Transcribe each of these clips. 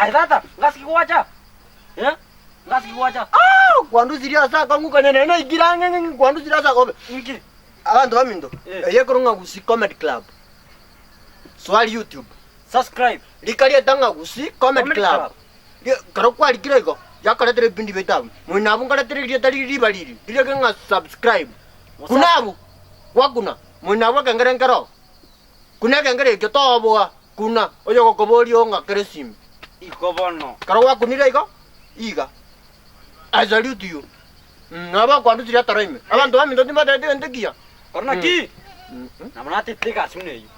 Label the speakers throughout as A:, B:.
A: Aye tata, ngasi ki gwacha? Eh? Ngasi ki gwacha?
B: Ah, kwandusirie ase akong'u konya nere naikire ang'e ng'e kwandusirie ase akobe.
A: Inki?
B: Abanto baminto,
A: Eh.
B: eye ekorwa ng'a Gusii Comedy Club. Soa YouTube.
A: Subscribe.
B: Rika rieta ng'a Gusii Comedy
A: Comedy
B: Club.
A: Club.
B: Rie- Ekero kwarikire igo, yakoretera ebipindi biaito abwo. Moino abwo nkoretere erieta riri riba riri, rireke ng'a subscribe. Kuna abwo, gwakuna, moino abwo ekengere nkero. Kuna ekengere ekio toboa, kuna, oyogokoboria oo ng'a kere esimi.
A: Igo bono.
B: Ekero gwakunire igo, iga. I salute you. Mm, nabo bakwandusirie etoro ime. Abanto baminto timbatebeti gento ekiya.
A: Kore naki? Nabo natete egasi buna eyio.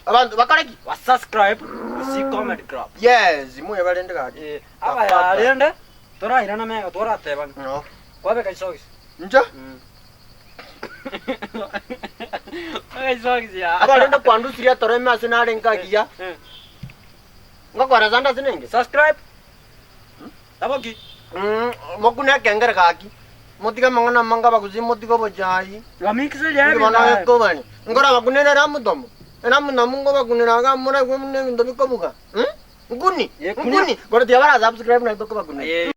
B: Abanto bakore ki?
A: Ba subscribe Gusii Comedy Club.
B: Yes, moyo barende gaki.
A: Eh, abaya rende torairana mega toratebana.
B: No.
A: Kwabeka chisogisi.
B: Inche?
A: Beka chisogisi ya.
B: Abarende kwandusirie etoro ime ase narenge agiya.
A: Eh.
B: Ngokora sande ase nenge.
A: Subscribe. Nabo ki?
B: Mm, mokune ekengere gaki. Motige amang'ana amange abagusii motige obochai.
A: Bamikiseria
B: Inki bono gekobani? Nkorabakunere eramutomo? Eramutomo nkobakunera iga moraigwe buna ebinto bikobuga? Mm? Nkuni,
A: Eh, kunia.
B: nkuni. Kore tiga bara subscribe naye tokobakunera.